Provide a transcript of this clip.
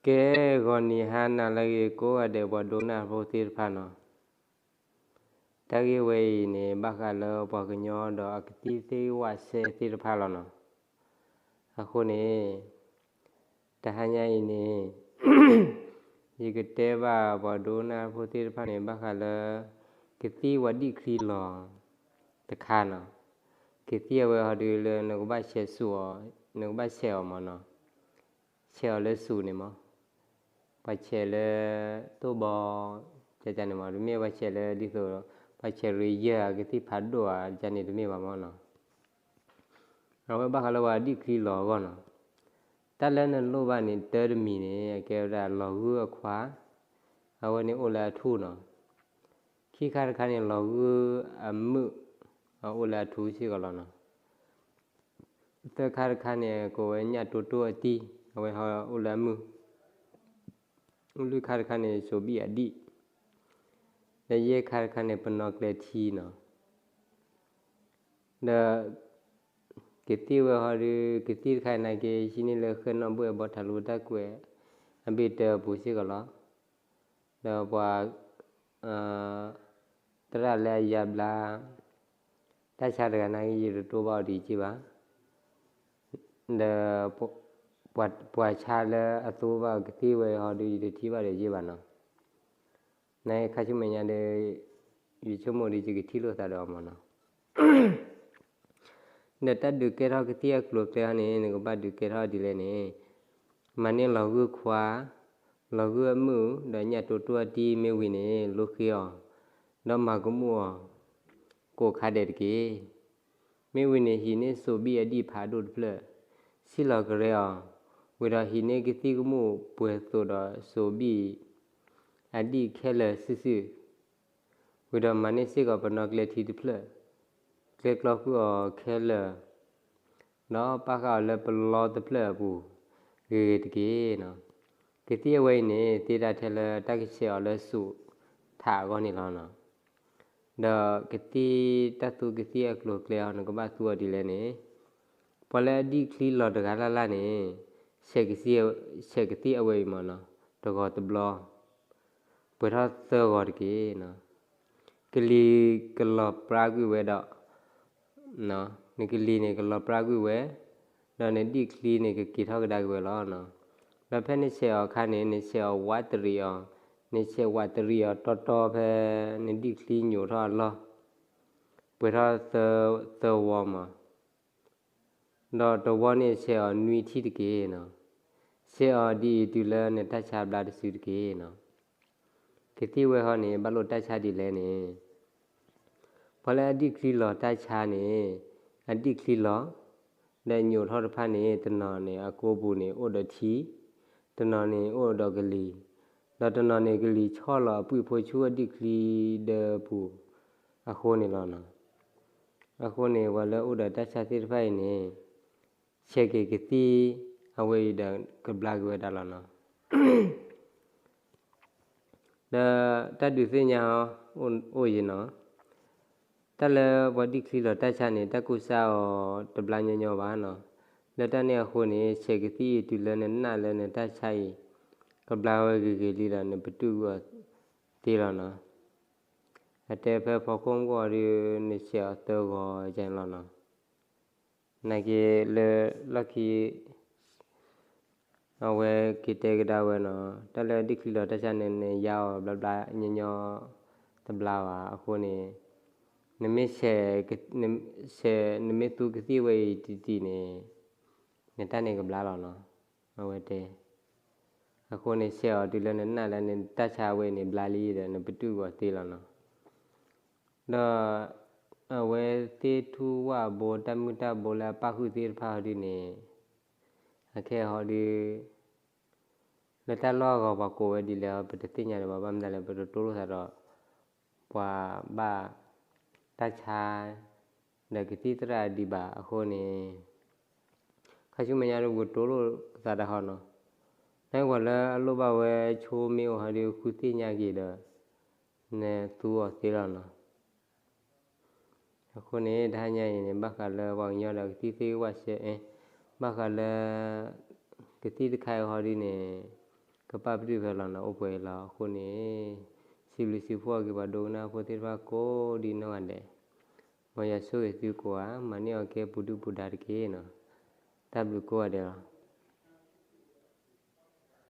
ကဲ ဂီၤနံၤဟါနၤလၢအဂ့ၤ ကိးဂၤဒဲးပှၤဒိကနၣ်ဖိသ့ၣ်တဖၣ်နီၤ, တၢ်ဂ့ၢ်ဝဲအံၤန့ၣ် ဘၣ်ဃးလၢပှၤကညီဒီးအကသံၣ်သ့ၣ်ဝၣ်စဲသ့ၣ်တဖၣ်လီၤနီၤ. အဃိန့ၣ် တဟါညါအံၤန့ၣ် ယကတဲဘၣ်ပှၤဒိကနၣ်ဖိသ့ၣ်တဖၣ်န့ၣ် ဘၣ်ဃးလၢ ကသံၣ်ဝဲဒံၣ်ချံလီၤတခါနီၤ. ကသံၣ်အဝဲဟီဒုလၢနကဘၣ်ဆဲးစူးအီၤ, နကဘၣ်ဆဲးအီၤမးနီၤ. ဆဲးအီၤလၢစူးန့ၣ်မး, ပှၤဆဲးလၢတိၢ်ဘီ ကန့ၣ်မး, တမ့ၢ်ပှၤဆဲးလၢဒ်သိး ပှၤဆဲးရ့ယဲၢ်အကသံၣ်ဖးဒိၣ်ဧါ ကန့ၣ်တမ့ၢ်ဘၣ်မးနီၤ. အဝဲဘၣ်ဃးလၢပှၤဒံၣ်ချံလီၤအဂီၢ်နီၤ. တၢ်လၢနလိၣ်ဘၣ်န့ၣ် တၢ်တမံၤန့ၣ် အကဲဝဲဒၣ်လီၤဂုၢ်အခွါ, အဝဲန့ၣ်အိၣ်လၢအထူၣ်နီၤ. ခံခါတခါန့ၣ် လီၤဂုၢ်အမုၣ်, အအိၣ်လၢအထူၣ်စ့ၢ်ကီးလီၤနီၤ. သၢခါတခါန့ၣ် ကိးဝဲညၣ်တိတိအတံၢ်, အဝဲဟီအိၣ်လၢအမုၢ်. လွံၢ်ခါတခါန့ၣ် စိာ်ဘံၣ်အဒံၣ်, ဒီးယဲၢ်ခါတခါန့ၣ် ပနီၣ်ကျဲထံနီၤ. ဒီး ကသံၣ်ဝဲဟီဒု ကသံၣ်တခါအံၤနာ်က့ ဟံးန့ၢ်လၢဃဲၣ်နီၣ်ဘှဲၣ်အဘီထးလိတၢ်ကွဲး အဘ့ၣ်တၢအပူၤစ့ၢ်ကီးလီၤ. ဒီးပှၤ သရၣ်လၢအယါဘျါ တၢ်ဆါတဂၤနာ်က့ ယတတိၢ်ဘၣ်အီၤဒံးက့ဘၣ်. ဒီး ပှၤဆါလၢအသိဘၣ်ကသံၣ်ဝဲဟီဒု ယတထံၣ်ဘၣ်ဒီးက့ဘၣ်နီၤ. နခါဆူမဲာ်ညါဒီး ယဆိကမိၣ်ဒီးယကထံၣ်လိာ်သးဒီးအီၤမးနီၤ. ဒီးတၢ်ဒုးကဲထီၣ်ကသံၣ်အကျိၤအကျဲဟီန့ၣ် နကဘၣ်ဒုးကဲထီၣ်ဒ်လဲၣ်န့ၣ်, မၤန့ၢ်လီၤဂုၢ်ခွါ, လီၤဂုၢ်အမုၣ် ဒီးညၣ်တိတိအတံၢ်မ့ၢ်ဝံၤန့ၣ် လိဃ့အီၤ, ဒီးမၤကမူၣ်အီၤ ကိးခါဒဲးတက့ၢ်. မ့ၢ်ဝံၤန့ၣ် ဟံးန့ၢ်စိာ်ဘံၣ်အဒံၣ်ဖးဒိၣ်တဖျၢၣ်, ဆံၣ်လီၤကရဲအီၤ, ဝံၤဒီးဟံးန့ၢ်ကသံၣ်ကမူၣ်ပှဲၤသိးဒီးစိာ်ဘံၣ်အဒံၣ်ခဲလၢာ်စုာ်စုာ်, ဝံၤဒီးမၤန့ၢ်စ့ၢ်ကီးပနီၣ်ကျဲထံတဖျၢၣ်, ကျဲကျီကွံာ်အီၤခဲလၢာ်, ဒီးပာ်ဃာ်အီၤလၢပလီတဖျၢၣ်အပူၤ ဂ့ၤဂ့ၤတက့ၢ်နီၤ. ကသံၣ်အဝဲအံၤန့ၣ် သ့ဒၣ်ထဲလၢတၢ်ကဆဲးအီၤလၢစူးထးအဂီၢ်န့ၣ်လီၤ. ဒီးကသံၣ်တၢ်သူကသံၣ်အကျိၤအကျဲအီၤ နကဘၣ်သူအီၤဒ်လဲၣ်န့ၣ်, ပှၤလၢအဒံၣ်ချံလီၤတဂၤလၢ်လၢ်န့ၣ် ဆဲးကသံၣ်အဝဲအံၤမးနီၤ, တဂီၤတဘျီ ပှဲၤထီၣ်သၢဂီၤတက့ၢ်နီၤ. ကလံၤကလီၤပြါကွံာ်ဝဲဒီး နကလံၤန့ၣ်ကလီၤပြါကွံာ်ဝဲ, ဒီးနဒံၣ်ချံန့ၣ်ကက့ၤထီၣ်ကဒါက့ၤဝဲလီၤနီၤ. ဒီးဖဲနဆဲးအီၤအခါန့ၣ် နဆဲးအီၤဝးတရံးအီၤ, နဆဲးဝးတရံးအီၤတီတီဖဲ နဒံၣ်ချံညိးထီၣ်အလီၢ်, ပှဲၤထီၣ်သၢဝီမး ဒီးတဝီန့ၣ်ဆဲးအီၤနွံထံၣ်တက့ၢ်နီၤ. ဆဲးအီၤဒ်အံၤတုၤလၢနတၢ်ဆါဘျါတစုတက့ၢ်နီၤ. ကသံၣ်ဝဲဟီန့ၣ် ဘၣ်လိာ်တၢ်ဆါဒ်လဲၣ်န့ၣ်, ပှၤလၢအဒံၣ်ချံလီၤတၢ်ဆါန့ၣ် အဒံၣ်ချံလီၤ, ဒီးညိးထီၣ်တဖၣ်န့ၣ် တနီၤန့ၣ် အကိပူၤန့ၣ်အိၣ်ဒီးထံ, တနီၤန့ၣ်အိၣ်ဒီးကလံၤ, ဒီးတနီၤန့ၣ် ကလံၤဆီၣ်လီၤအပုၢ်ဖိဆူအဒံၣ်ချံဒီးအပူၤအဃိန့ၣ်လီၤနီၤ. အဃိန့ၣ် ပှၤလၢအအိၣ်ဒီးတၢ်ဆါသ့ၣ်တဖၣ်အံၤန့ၣ် ဆဲးက့ၤကသံၣ်အဝဲအံၤဒီးကဘျါက့ၤဝဲဒၣ်လီၤနီၤ. ဒီးတၢ်ဒုးသ့ၣ်ညါအိၣ်ယံၤနီၤ, တၢ်လၢပှၤဒံၣ်ချံလီၤတၢ်ဆါန့ၣ် တၢ်ကူစါအီၤတဘျါညီညီဘၣ်နီၤ. လၢတၢ်န့ၣ်အဃိန့ၣ် ဆဲးကသံၣ်အံၤတုၤလၢနနာ်လၢနတၢ်ဆါအံၤ ကဘျါဝဲဂ့ၤဂ့ၤလံဒီး နပတုာ်ကွံာ်အီၤသ့လီၤနီၤ. အတဲဖဲဖီခိၣ်မုၢ်ဂီၤဒီး နဆဲးအီၤသၢဂီၤကန့ၣ်လီၤနီၤ. နာ်က့လၢလီၢ်ခံ အဝဲက့ၤတဲကဒါဝဲနီၤ, တၢ်လၢဒံၣ်ချံလီၤတၢ်ဆါန့ၣ် နယါအီၤဘျါဘျါညီညီတဘျါဘၣ်. အဃိန့ၣ် နမ့ၢ်ဆဲး နမ့ၢ်သူကသံၣ်ဝဲအံၤတံၢ်တံၢ်န့ၣ် နတၢ်န့ၣ်ကဘျါလီၤနီၤ, အဝဲတဲ. အဃိန့ၣ် ဆဲးအီၤတုၤလၢနနာ်လၢနတၢ်ဆါဝဲအံၤန့ၣ်ဘျါလံဒီး နပတုာ်ကွံာ်အီၤသ့လီၤနီၤ. ဒီးအဝဲသ့ၣ်ထူၣ်ဝၣ်ဘိတၢ်မုၢ်တၢ်ဘိလၢအပၣ်ဃုာ်သ့ၣ်တဖၣ်ဟီဒုန့ၣ်, အခဲဟီဒု လၢတၢ်လီၢ်အဂီၢ်ပှၤကိးဝဲဒ်လဲၣ် ပတသ့ၣ်ညါဒံးဘၣ်, ဘၣ်မနုၤလဲၣ် ပတတိလိာ်သးဒီး ပှၤဘၣ်တၢ်ဆါ ဒီးကသံၣ်သရၣ်ဒံးဘၣ်အဃိန့ၣ်, ခါဆူမဲာ်ညါဒုပကတိလိာ်သးတၢ်ဟီနီၤ. နပှၤလၢအလိၣ်ဘၣ်ဝဲဆိမ့ၢ်အိၣ်ဟီဒု ဃုသ့ၣ်ညါက့ၤဒီး နသူအီၤသ့လီၤနီၤ. အဃိန့ၣ် တဟါညါအံၤန့ၣ် ဘၣ်ဃးလၢပှၤကညီဒီးကသံၣ်သ့ၣ်ဝၣ်စဲ ဘၣ်ဃးလၢ ကသံၣ်တခါအံၤဟီဒုန့ၣ် ကပာ်ပတုာ်ဖဲလီၤနီၤ အိၣ်ပှဲၤလီၤအဃိန့ၣ်, စံးဘျုးစံးဖှိၣ်အီၤက့ၤပှၤဒိကနၣ်ဖိသ့ၣ်တဖၣ်ကိးဒ်နီၢ်ဂၤဒဲး, မ်ယွၤဆိၣ်ဂ့ၤသုကိးဂၤ မၤန့ၢ်အီၤကဲပူၤဒုၣ်ပူၤဒါတက့ၢ်နီၤ, တၢ်ဘျုးကိးဂၤဒဲးလီၤ.